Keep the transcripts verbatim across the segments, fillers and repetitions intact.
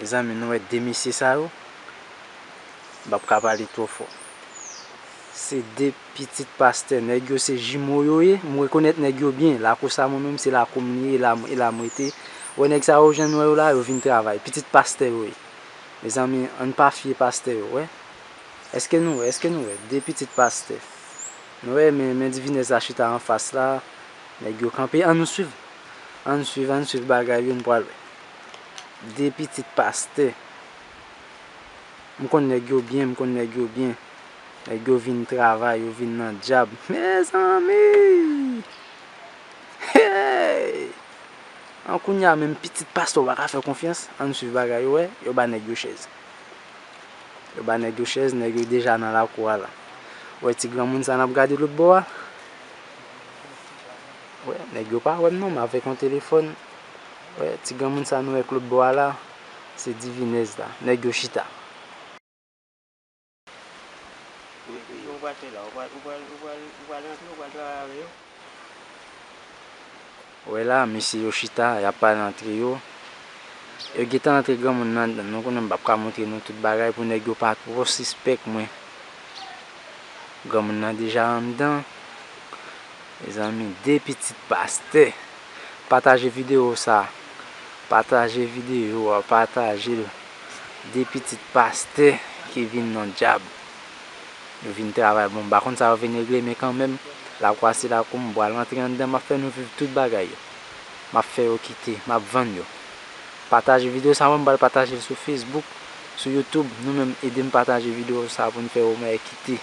Mezanmi, nou wè de mesye sa yo, m p ap ka pale twò fò. Se de pitit pastè, nèg yo se jimo yo ye, m rekonèt nèg yo byen, lakou sa mwen menm se lakou m li ye, e la, e la m rete. Wè nèg sa yo, jan nou wè yo la, yo vin travay, pitit pastè yo ye. Mezanmi, ann pa fye pastè yo, wè. Èske nou wè, èske nou wè, de pitit pastè. Nou wè, men, men divinèz la chita anfas la, nèg yo kanpe, ann nou swiv. Ann swiv, ann swiv bagay yo, n pral wè. De pitit pastè. M konn nèg yo byen, m konn nèg yo byen. Nèg yo vin travay, yo vin nan djab. Mezanmi! Hey! An kounye a menm pitit pastè w pa ka fè konfyans, ann swiv bagay yo, wè, yo ba nèg yo chèz. Yo ba nèg yo chèz, nèg yo deja nan lakou a la. Wè ti granmoun sa n ap gade lòt bò a? Wè, nèg yo pa wè m non, m avèk yon telefòn. Wè, ti granmoun sa nou wè k lòt bò a la, se divinèz la. Nèg yo chita. Ou pral fè la, ou pral, ou pral, ou pral, ou pral rantre, ou pral travay avè yo? Wè la, mesye yo chita, y ap pale antre yo. Yo gentan antre granmoun nan anndan. Nou konnen m p ap ka montre nou tout bagay pou nèg yo pa twò sispèk mwen. Granmoun nan deja anndan. Mezanmi, de pitit pastè. Pataje videyo sa. Pataje videyo a, pataje l. De pitit pastè ki vin nan djab. Yo vin travay. Bon, m pa konn sa yo vin regle, men kanmenm, lakou a se lakou m, m pral rantre anndan, m ap fè nou viv tout bagay yo. M ap fè yo kite, m ap vann yo. Pataje videyo sa, mwen m pral pataje l sou Facebook, sou YouTube. Nou menm, ede m pataje videyo sa pou n fè Omè kite.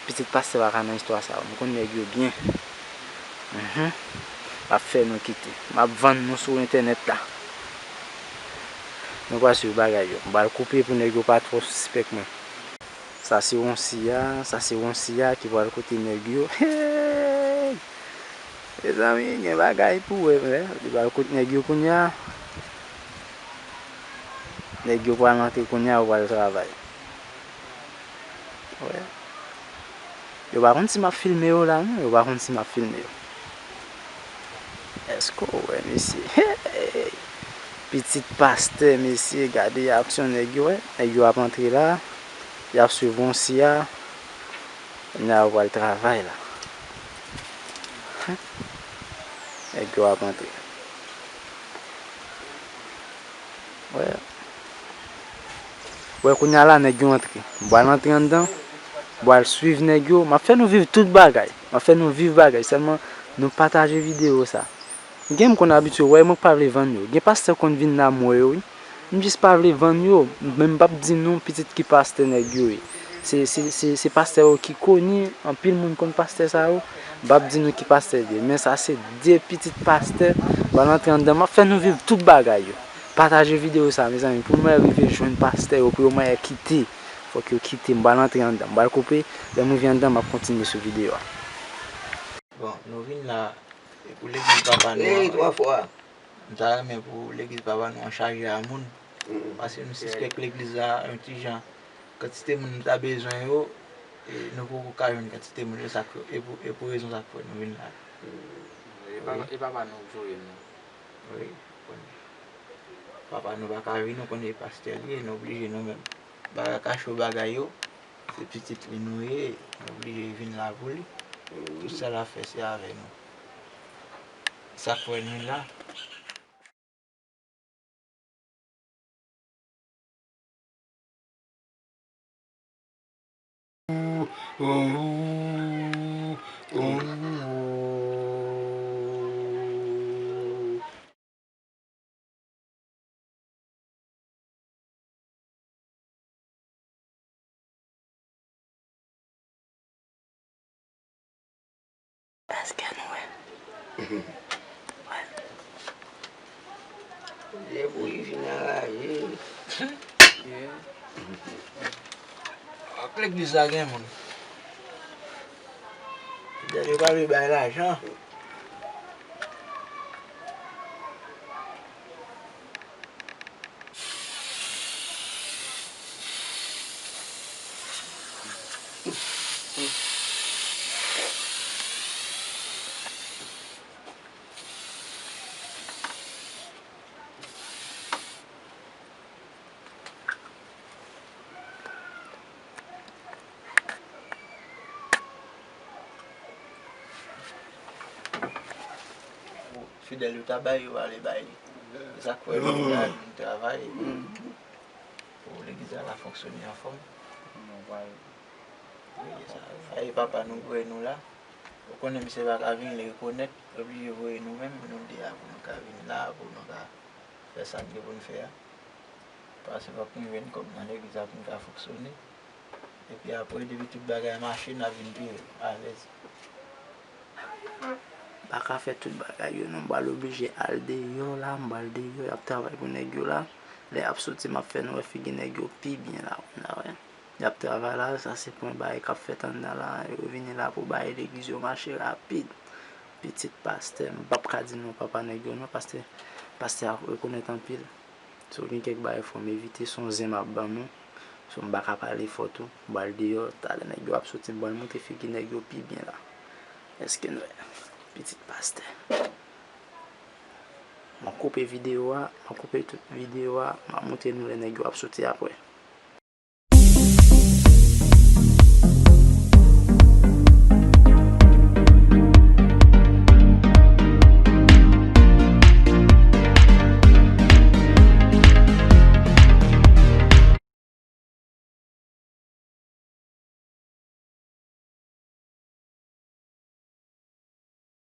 Pitit pastè pa ka nan istwa sa yo. M konn nèg yo byen. Mhm. M ap fè nou kite. M ap vann nou sou entènèt la. Nou pral swiv bagay yo. M pral koupe pou nèg yo pa twò sispèk mwen. Sa se Wonsi a, sa se Wonsi a ki pral kote nèg yo. Hey! Mezanmi, gen bagay pou wè, men. Li pral kote nèg yo kounye a. Nèg yo pral antre kounye a, yo pral travay. Wè. Yo pa konn si m ap filme yo la, non. Yo pa konn si m ap filme yo. Èske w wè, mesye? Hey! Pitit pastè, mesye, gade aksyon nèg yo, wè. Nèg yo ap antre la. Y ap swiv Wonsi a. Kounye a yo pral travay la. Nèg yo ap antre. Wè. Wè, kounye a la, nèg yo antre. M pral antre anndan. M pral swiv nèg yo. M ap fè nou viv tout bagay. M ap fè nou viv bagay. Sèlman, nou pataje videyo sa. Gen m konn abitye wè, mwen k pa vle vann yo. Gen pastè konn vin la, m wè yo, wi. M jis pa vle vann yo. Men m p ap di nou pitit ki pastè nèg yo ye. Se, se, se, se pastè yo ki koni, anpil moun konn pastè sa yo. M p ap di nou ki pastè l ye. Men sa se de pitit pastè. M pral antre anndan. M ap fè nou viv tout bagay yo. Pataje videyo sa, mezanmi, pou mwen rive jwenn pastè yo, pou yo mwen kite. Fòk yo kite. M pral antre anndan. M pral koupe. Lè m rive anndan, m ap kontinye sou videyo a. Bon, nou vin la, e pou legliz papa nou an. Ey, twa fwa. M ta renmen pou legliz papa nou an chaje a moun. Paske nou sispèk legliz la yon ti jan. Kantite moun nou ta bezwen yo, e nou poko ka jwenn kantite moun yo, sa k fè, e pou, e pou rezon sa k fè nou vin la. E papa, e papa nou k voye nou. Wi. Papa nou pa ka vini, nou konnen e pastè li ye, nou oblije nou menm. Bagay kacho bagay yo, se pitit li nou ye, nou oblije vin la pou li. Tout sa l ap fè se avè nou. Sa k fè nou la. Èske nou wè? Wè. Depi w fin anraje. Ak legliz la gen moun. Dènye pa vle bay lajan. Fidèl yo ta bay, yo ale bay li. Se sa k fè legliz la vin travay pou legliz la ka fonksyone anfòm. Faye papa nou voye nou la. Ou konnen misye pa ka vini, li rekonèt, li oblije voye nou menm, nou de a pou nou ka vini la, pou nou ka fè sa n gen pou n fè a. Paske fòk nou jwenn kòb nan legliz la pou n ka fonksyone. Epi apre, depi tout bagay mache, n ap vin pi alèz. M pa ka fè tout bagay yo non, m pral oblije al deyò la, m pral deyò, y ap travay pou nèg yo la. Lè y ap soti, m ap fè nou wè figi nèg yo pi byen la, w ap vin wè. Y ap travay la, sa se pwen bagay k ap fèt anndan la, yo vini la pou bay legliz yo mache rapid. Pitit pastè, m p ap ka di non papa nèg yo non, paske pastè a rekonèt anpil. Si w gen kèk bagay fò m evite, se yon zen m ap ban nou. So m pa ka pale fò tou, m pral deyò, talè nèg yo ap soti, m pral montre figi nèg yo pi byen la. Èske nou wè? Pitit pastè. M ap koupe videyo a, m ap koupe tout videyo a, m ap montre nou lè nèg yo ap soti apre.